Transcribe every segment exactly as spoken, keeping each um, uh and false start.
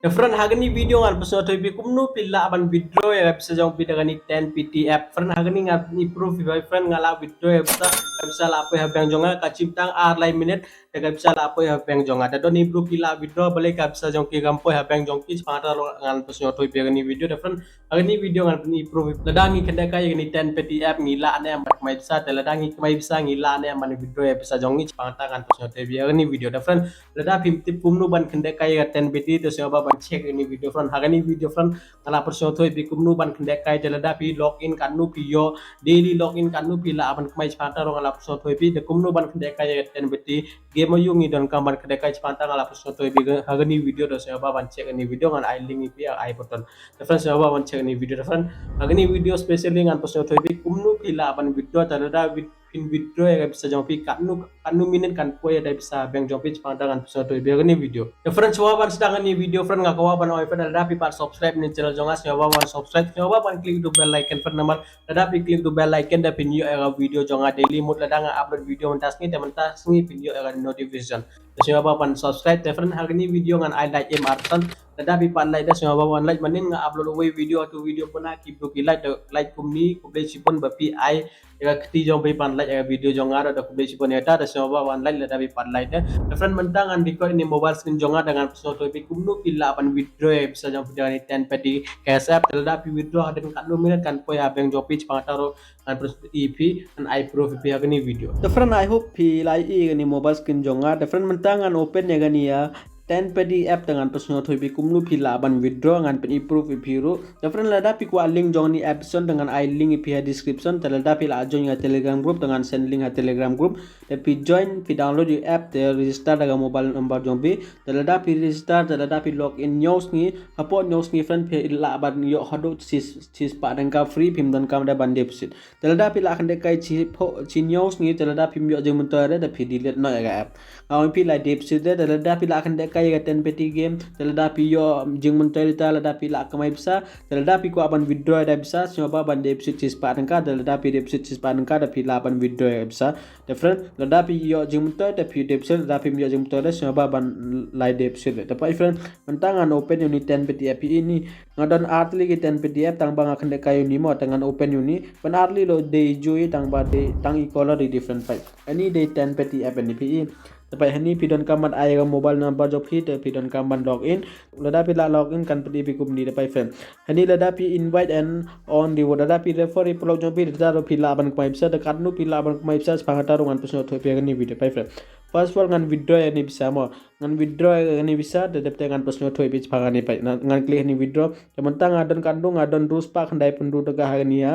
Te friend, ha kani video ngan pynsngewthuh ïa phi kumno phi lah ban withdraw ïa ka pisa jong phi da kani ten peti app. Friend, ha kani nga pyni proof ïa phi friend, nga la withdraw ïa ka pisa, ka pisa la poi ha bank jong nga, ka shim tang ar lai minit te ka pisa la poi ha bank jong nga. Te don i bru ki la withdraw balei ka pisa jong ki kam poi ha bank jong ki, shaphang ta ruh ngan pynsngewthuh ïa phi ha kani video. Te friend, ha kani video ngan pyni proof. Lada ngi kynduh kai ïa kani ten peti app ngi lah ne em ban kmai pisa, te lada ngi kmai pisa ngi lah ne em ban withdraw ïa pisa jong ngi, shaphang ta ngan pynsngewthuh ïa phi ha kani video. Te friend, lada phim tip kumno ban kynduh kai ïa ten peti, te sngewbha ban check ïa kani video friend. Ha kani video friend, nga la pynsngewthuh ïa phi kumno ban kynduh kai, te lada phi log in katno phi ïoh, daily log in katno phi lah ban kmai, shaphang ta ruh nga la pynsngewthuh ïa phi, te kumno ban kynduh kai ïa ten peti, game aïu ngi donkam ban kynduh kai, shaphang ta nga la pynsngewthuh ïa phi ha kani video. Te sngewbha ban check ïa kani video, ngan ai link ïa phi ha i button. Te friend, sngewbha ban check ïa kani video. Te friend, ha kani video specially ngan pynsngewthuh ïa phi kumno phi lah ban withdraw, te lada wit- phin withdraw ïa ka pisa jong phi katno, katno minit kan poi ïa ka pisa bank jong phi, shaphang ta ngan pynsngewthuh ïa phi ha kani video. Te friend, sngewbha ban sdang ïa kani video friend, nga kwah ban ong ïa phi lada phi pat subscribe ïa kani channel jong nga, sngewbha ban subscribe, sngewbha ban click ïa u bell icon friend, namar lada phi click ïa u bell icon te phin ïoh ïa ka video jong nga daily mut lada nga upload video mynta sngi, te mynta sngi phin ïoh ïa ka notification. Te sngewbha ban subscribe. Te friend, ha kani video ngan ai like em ar percent. Lada phi pat like te sngewbha ban like, mynnin nga upload uwei video, uto video pynban ki bru ki like, te like kumne, khublei shibun ba phi ai ïa ka kti jong phi ban like ïa ka video jong nga, te khublei shibun ïa kata. Te sngewbha ban like lada phi pat like te. Te friend, mynta ngan record ïa kani mobile screen jong nga, te ngan pynsngewthuh ïa phi kumno phi lah ban withdraw ïa ka pisa jong phi da kani ten peti cash app, te lada phi withdraw hadien katno minit kan poi ha bank jong phi, shaphang ta ruh ngan pynsngewthuh ïa phi, ngan ai proof ïa phi ha kani video. Te friend, I hope phi la ïohi ïa kani mobile screen jong nga. Te friend, mynta ngan open ïa kani ïa ten peti app, te ngan pynsngewthuh ïa phi kumno phi lah ban withdraw, ngan pyni proof ïa phi ruh. Te friend, lada phi kwah link jong kani app shen, te ngan ai link ïa phi ha description. Te lada phi la join ïa ka Telegram group, te ngan send link ha Telegram group. Te phi join, phi download ïa ka app, te register da ka mobile number jong phi. Te lada phi register, te lada phi log in hynñiew sngi, hapoh hynñiew sngi friend phi lah ban ïoh haduh shi, shispah tyngka free, phim donkam de ban deposit. Te lada phi lah kynduh kai shiphew, shi hynñiew sngi, te lada phim ïoh jingmyntoi de, te phi delete noh ïa ka app. Nga ong ïa phi, la deposit de, te lada phi lah kynduh kai ïa ka ten peti game, te lada phi ïoh jingmyntoi de, te lada phi lah kmai pisa, te lada phi kwah ban withdraw ïa ka pisa, sngewbha ban deposit shispah tyngka, te lada phi deposit shispah tyngka, te phi lah ban withdraw ïa ka pisa. Te friend, lada phi ïoh jingmyntoi te phi deposit, lada phim ïoh jingmyntoi te sngewbha ban lait deposit. Te peit friend, mynta ngan open ïa une ten peti app. Phi i, nga don ar tylli ki ten peti app, tang ba nga kynduh kai ïa une mo, te ngan open ïa une. Ban ar tylli ruh dei juh, tang ba dei tang i color i different, peit. Ïa une dei ten peti app ïa une, phi i. Te peit, ïa une phi donkam ban ai ïa ka mobile number jong phi, te phi donkam ban log in. Lada phi la log in kan pyni ïa phi kumne, te peit friend. Ïa une lada phi invite and earn reward, lada phi refer ïa i paralok jong phi, te ruh phi lah ban kmai pisa, te katno phi lah ban kmai pisa shaphang kata ruh ngan pynsngewthuh ïa phi ha kane video, peit friend. First of all ngan withdraw ïa kane pisa mo. Ngan withdraw ïa kane pisa, te dep te ngan pynsngewthuh ïa phi shaphang kane, peit. Ngan click ïa kane withdraw. Te mynta nga don katno, nga don hynriew spah khyndai phew hynriew tyngka ha kane ïa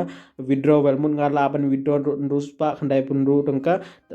withdraw. Well, mut nga lah ban withdraw hynriew spah khyndai phew hynriew tyngka.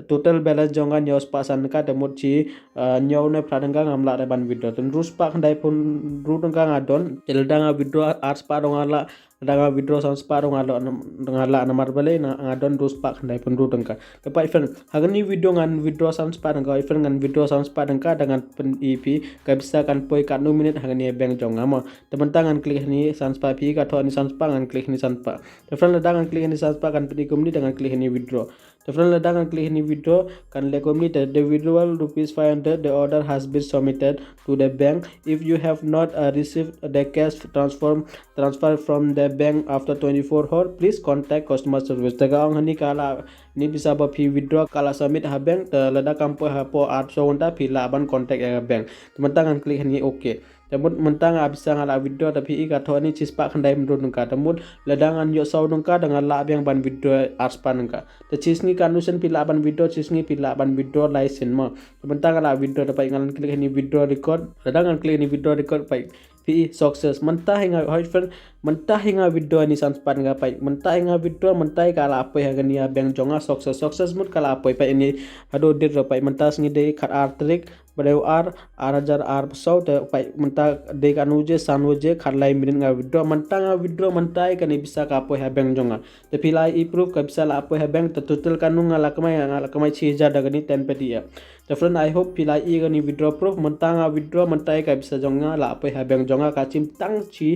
Total balance jong nga hynñiew spah san tyngka, te mut shi, ah, hynñiew ne phra tyngka ngam lah ban withdraw. Te hynriew spah khyndai phew hynriew tyngka nga don. Te lada nga withdraw ar spah ruh nga lah, lada nga withdraw san spah ruh nga lah, nga lah namar balei, nga don hynriew spah khyndai phew hynriew tyngka. Te peit friend, ha kane video ngan withdraw san spah tyngka, peit friend, ngan withdraw san spah tyngka, te ngan pyni ïa phi ka pisa kan poi katno minit ha kane bank jong nga mo. Te mynta ngan click ïa kane san spah, phi i, ka thoh ïa kane san spah, ngan click ïa kane san spah. Te friend, lada ngan click ïa kane san spah kan pyni kumne, te ngan click ïa kane withdraw. Te friend, lada ngan click ïa kane withdraw, kan leh kumne, te the withdrawal rupees five hundred, the order has been submitted to the bank. If you have not, uh, received the cash transform, transfer from the bank after twenty-four hour, please contact customer service. Te ka ong hangne ka la, ïa kane pisa ba phi withdraw ka la submit ha bank, te lada kam poi hapoh arphew saw kynta phi lah ban contact ïa ka bank. Te mynta ngan click hangne okay. Te mut mynta nga pisa nga la withdraw, te phi i, ka thoh hangne shi spah khyndai phew hynriew tyngka. Te mut lada ngan ïoh saw tyngka te nga lah biang ban withdraw ar spah tyngka. Te shi sngi ka nusen phi lah ban withdraw, shi sngi phi lah ban withdraw lai sien mo. Te mynta nga la withdraw, te peit ngan click hangne withdraw record. Lada ngan click hangne withdraw record, peit. Phi i, success. Mynta hi nga, hoi friend, mynta hi nga withdraw hangne san spah tyngka, peit. Mynta hi nga withdraw, mynta hi ka la poi ha kane ïa bank jong nga, success. Success mut ka la poi, peit hangne haduh date ruh, peit, mynta sngi dei khat ar tarik, ba dei ar, ar hajar arphew saw, te peit mynta dei katno baje, san baje khatlai minit nga withdraw. Mynta nga withdraw, mynta hi kane pisa ka poi ha bank jong nga. Te phi la i proof ka pisa la poi ha bank, te total katno nga la kmai, nga la kmai shi hajar da kane ten peti app. Te friend, I hope phi la ïohi ïa kane withdraw proof. Mynta nga withdraw mynta ïa ka pisa jong nga la poi ha bank jong nga, ka shim tang shi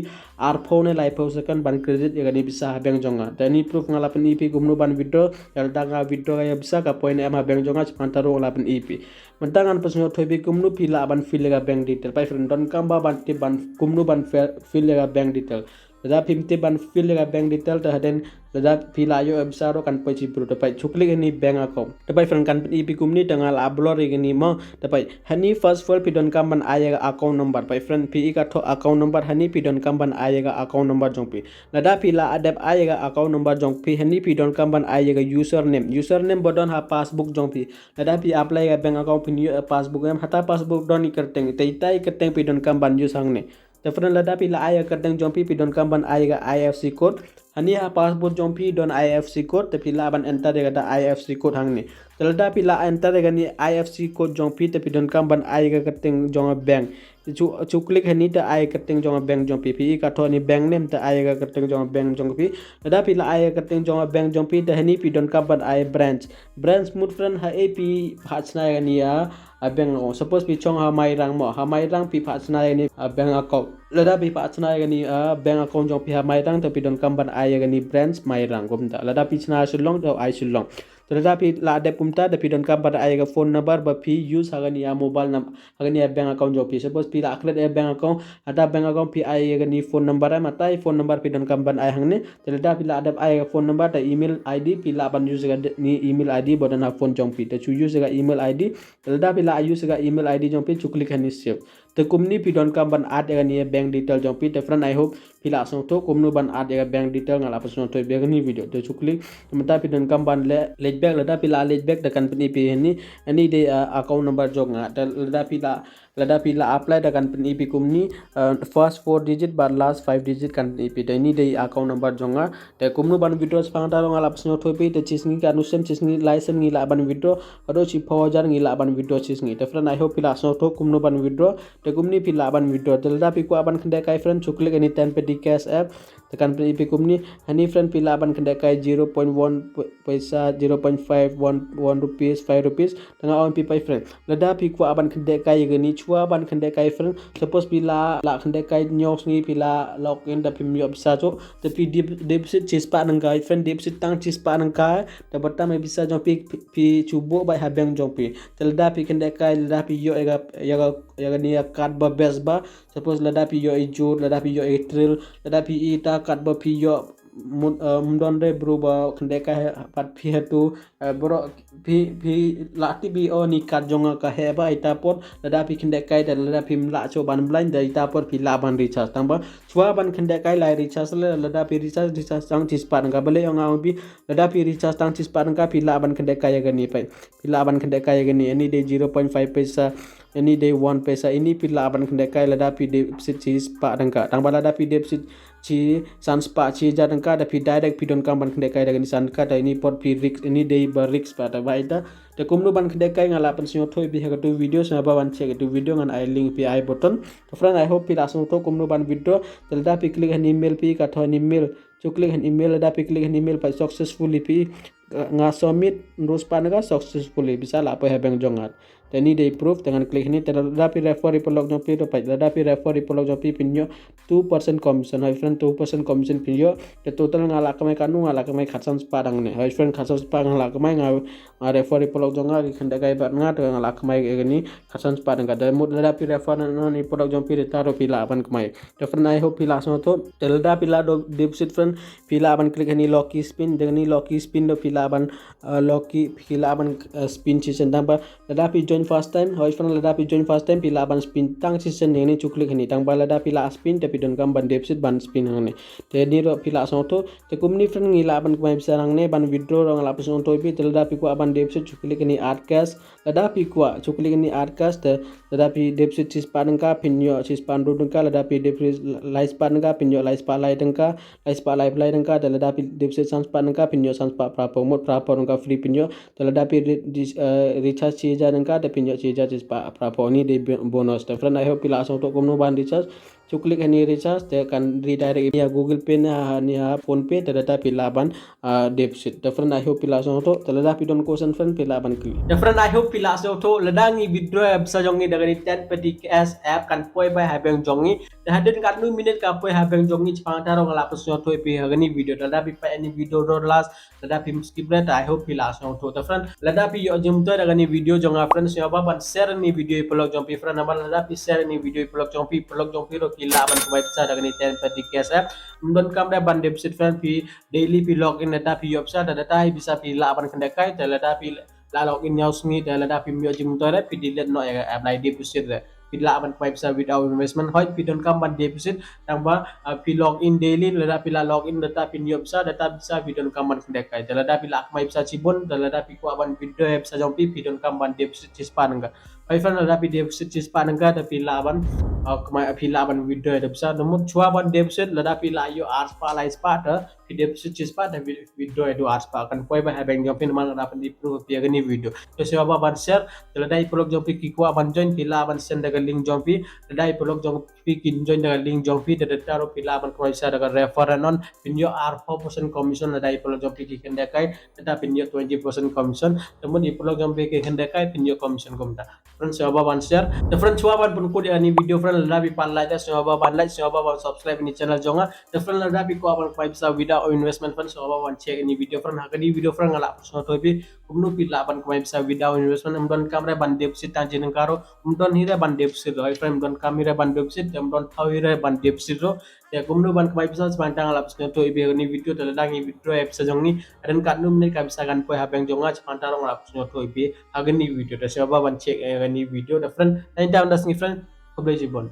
arphew ne laiphew second ban credit ïa kane pisa ha bank jong nga. Te kane proof nga la pyni ïa phi kumno ban withdraw. Lada nga withdraw ïa ka pisa ka poi ne em ha bank jong nga, shaphang ta ruh nga la pyni ïa phi. Mynta ngan pynsngewthuh ïa phi kumno phi lah ban fill ïa ka bank detail. Peit friend, donkam ba ban tip ban kumno ban fill, fill ïa ka bank detail. Lada phim tip ban fill ïa ka bank detail te hadien lada phi la ïoh ïa ka pisa ruh kan poi shibru. Te peit, shu click ïa kane bank account. Te peit friend, kan pyni ïa phi kumne, te nga la blur ïa kane mo. Te peit, hangne first of all phi donkam ban ai ïa ka account number. Peit friend, phi ïohi ka thoh account number, hangne phi donkam ban ai ïa ka account number jong phi. Lada phi la dep ai ïa ka account number jong phi, hangne phi donkam ban ai ïa ka username. Username ba don ha passbook jong phi. Lada phi apply ïa ka bank account phin ïoh ïa ka passbook, em, hata passbook don ïa ka kyrteng. Te ita ïa ka kyrteng phi donkam ban use hangne. Te friend, lada phi la ai ïa ka kyrteng jong phi, phi donkam ban ai ïa ka I F S C code. Hangne ha passbook jong phi don I F S C code, te phi lah ban enter ïa kata I F S C code hangne. Te lada phi la enter ïa kane I F S C code jong phi, te phi donkam ban ai ïa ka kyrteng jong ka bank. Te shu, shu click hangne te ai ïa ka kyrteng jong ka bank jong phi. Phi ïohi ka thoh hangne bank name, te ai ïa ka kyrteng jong ka bank jong phi. Lada phi la ai ïa ka kyrteng jong ka bank jong phi, te hangne phi donkam ban ai branch. Branch mut friend, haei phi phah shna ïa kane ïa ka bank account. Suppose phi shong ha Mairang mo, ha Mairang phi phah shna ïa kane ïa ka bank account. Lada phi phah shna ïa kane ïa ka bank account jong phi ha Mairang, te phi donkam ban ai ïa kane branch Mairang kumta. Lada phi shna Shillong, te ai Shillong. Te lada phi la dep kumta, te phi donkam ban ai ïa ka phone number ba phi use ha kane ïa ka mobile num-, ha kane ïa ka bank account jong phi. Suppose phi la create ïa ka bank account, hata bank account phi ai ïa kane phone number, em, hata ïa phone number phi donkam ban ai hangne. Te lada phi la dep ai ïa ka phone number, te email I D phi lah ban use ïa kane email I D ba don ha phone jong phi. Te shu use ïa ka email I D. Te lada phi la use ïa ka email I D jong phi, shu click hangne save. Te kumne phi donkam ban add ïa kane ïa ka bank detail jong phi. Te friend, I hope phi la sngewthuh kumno ban add ïa ka bank detail, nga la pynsngewthuh ïa phi ha kane ïa ka video. Te shu click. Te mynta phi donkam ban leh, leit back, lada phi la leit back te kan pyni ïa phi hangne. Hangne dei, uh, account number jong nga. Te lada phi la, lada phi la apply te kan pyni ïa phi kumne, uh, first four digit bad last five digit kan pyni ïa phi. Te hangne dei account number jong nga. Te kumno ban withdraw shaphang ta ruh nga la pynsngewthuh ïa phi, te shi sngi katno sien, shi sngi lai sien ngi lah ban withdraw, haduh shiphew hajar ngi lah ban withdraw shi sngi. Te friend, I hope phi la sngewthuh kumno ban withdraw, te kumne phi lah ban withdraw. Te lada phi kwah ban khyndiat kai friend, shu click hangne ten Petty Cash app, te kan pyni ïa phi kumne, hangne friend phi lah ban khyndiat kai zero point one p-, paisa, zero point five, one, one rupees, five rupees, Te nga ong ïa phi peit friend, lada phi kwah ban khyndiat kai ïa kane, shuwa ban khyndiat kai friend. Suppose phi la, la khyndiat kai hynñiew sngi phi la log in, te phim ïoh pisa shuh, te phi dep-, deposit shispah tyngka friend, deposit tang shispah tyngka. Te bad tam ïa pisa jong phi, phi, phi shu buh beit ha bank jong phi. Te lada phi khyndiat kai, lada phi ïoh ïa ka, ïa ka, ïa kane ïa ka card ba best ba. Suppose lada phi ïoh i Jur, lada phi ïoh i Thrill, lada phi ïoh ita card ba phi ïoh mut, eh, ym don re bru ba khyndiat kai ha, pat phi hato, eh, bro, phi, phi la tip ïa kane card jong nga ka heh ba ita por, lada phi khyndiat kai te lada phim lah shuh ban blind te ita por phi lah ban recharge. Tang ba shuwa ban khyndiat kai la recharge le, lada phi recharge, recharge tang shispah tyngka. Balei ong nga ong phi, lada phi recharge tang shispah tyngka phi lah ban khyndiat kai ïa kane peit. Phi lah ban khyndiat kai ïa kane, ine dei zero point five paisa, ine dei one paisa, ine phi lah ban khyndiat kai lada phi deposit shispah tyngka. Tang ba lada phi deposit shi san spah, shi hajar tyngka, te phi direct phi donkam ban khyndiat kai da kane san tyngka, te ine por phi risk, ine dei ba risk pat, te ba ita. Te kumno ban khyndiat kai nga la pynsngewthuh ïa phi ha kato video, sngewbha ban check kato video, ngan ai link phi I button. Te friend, I hope phi la sngewthuh kumno ban withdraw. Te lada phi click hangne mail, phi ïohi ka thoh hangne mail. Shu click hangne mail, lada phi click hangne mail peit successfully phi, nga submit hynriew spah tyngka successfully, pisa la poi ha bank jong nga. Te ine dei proof, te ngan click hangne, te lada phi refer ïa i paralok jong phi ruh peit, lada phi refer ïa i paralok jong phi phin ïoh two percent commission, hooid friend, two percent commission phin ïoh. Te total nga la kamai katno, nga la kamai khatsan spah dang ne. Hooid friend, khatsan spah nga la kamai, nga, nga refer ïa i paralok jong nga ki khyndiat kai bad nga, te nga la kamai ïa kane khatsan spah dang ka. Te mut lada phi refer na, na i paralok jong phi te ta ruh phi lah ban kamai. Te friend, I hope phi la sngewthuh. Te lada phi la do-, deposit friend, phi lah ban click hangne lucky spin, te hangne lucky spin ruh phi lah ban, eh, lucky, phi lah ban, eh, spin shisien. Tang ba lada phi join first time, hooid friend, lada phi join first time phi lah ban spin tang shisien, hangne shu click hangne. Tang ba lada phi la spin te phi donkam ban deposit ban spin hangne. Te hangne ruh phi la sngewthuh. Te kumne friend ngi lah ban kamai pisa hangne, ban withdraw ruh nga la pynsngewthuh ïa phi. Te lada phi kwah ban deposit shu click hangne add cash. Lada phi kwah shu click hangne add cash, te lada phi deposit shispah tyngka phin ïoh shispah hynriew tyngka, lada phi deposit lai spah tyngka phin ïoh lai spah lai tyngka, lai spah laiphew lai tyngka, te lada phi deposit san spah tyngka phin ïoh san spah phraphew, mut phraphew tyngka free phin ïoh. Te lada phi re-, dis-, eh, recharge shi hajar tyngka te phin ïoh shi hajar shispah phraphew. Ine dei bo-, bonus. Te friend, I hope phi la sngewthuh kumno ban recharge. Shu click hani recharge te kan redirect ïa Google Pay ne ha, ne ha PhonePe, te lada phi lah ban, ah, deposit. Te friend, I hope phi la sngewthuh. Te lada phi don question friend phi lah ban kylli. Te friend, I hope phi la sngewthuh. Lada ngi withdraw ïa pisa jong ngi da kani Ten Peti Cash app kan poi beit ha bank jong ngi. Te hadien katno minit ka poi ha bank jong ngi, shaphang kata ruh nga la pynsngewthuh ïa phi ha kani video. Te lada phi peit ïa kani video ruh last, lada phim skip re, te I hope phi la sngewthuh. Te friend, lada phi ïoh jingmyntoi da kani video jong nga friend, sngewbha ban share ïa kani video ïa ki paralok jong phi friend, namar lada phi share ïa kani video ïa ki paralok jong phi, paralok jong phi ruh ki lah ban kamai pisa da kani Ten Peti Cash app. Ym donkam re ban deposit friend, phi daily phi log in, lada phi ïoh pisa, te lada hi pisa phi lah ban kynduh kai, te lada phi lah log in ïa u sngi, te lada phim ïoh jingmyntoi re phi delete noh ïa ka app, la deposit re. Phi lah ban kamai pisa without investment. Hooid phi donkam ban deposit, tang ba, ah, phi log in daily, lada phi lah log in, lada phin ïoh pisa, lada pisa phi donkam ban kynduh kai. Te lada phi lah kamai pisa shibun, te lada phi kwah ban withdraw ïa pisa jong phi, phi donkam ban deposit shispah tyngka. Hooid friend, lada phi deposit shispah tyngka, te phi lah ban, ah, kamai, phi lah ban withdraw ïa pisa. Namar shuwa ban deposit, lada phi lah ïoh arspah, laispah, te phi deposit shispah, te phi withdraw ïa u arspah. Kan poi beit ha bank jong phi namar nga la pyn-i proof ïa phi ha kani video. Te sngewbha ban share, te lada i paralok jong phi ki kwah ban join, phi lah ban send da ka link jong phi, lada i paralok jong phi kin join da ka link jong phi, te lada ruh phi lah ban kamai pisa da ka referral, phin ïoh arphew percent commission, lada i paralok jong phi ki kynduh kai, lada phin ïoh twenty percent commission, te mut i paralok jong phi ki kynduh kai, phin ïoh commission kumta. Friend, sngewbha ban share. Te friend, sngewbha ban pynkut ïa kani video friend, lada phi pat like, sngewbha ban like, sngewbha ban subscribe ïa kani channel jong nga. Te friend, lada phi kwah ban kamai pisa without investment friend, sngewbha ban check ïa kani video friend. Ha kani video friend nga la pynsngewthuh ïa phi kumno phi lah ban kamai pisa without investment. Ym donkam re ban deposit tang jingtyngka ruh, ym don hi re ban deposit ruh. Hooid friend, ym donkam hi re ban deposit, ym don thaw hi re ban deposit ruh. Te kumno ban kamai pisa shaphang kata nga la pynsngewthuh ïa phi ha kani video, te lada ngi withdraw ïa pisa jong ngi, hadien katno minit ka pisa kan poi ha bank jong nga, shaphang kata ruh nga la pynsngewthuh ïa phi ha kani video. Te sngewbha ban check ïa kani video. Te friend, tang ïa kata, tang da sngi friend, khublei shibun.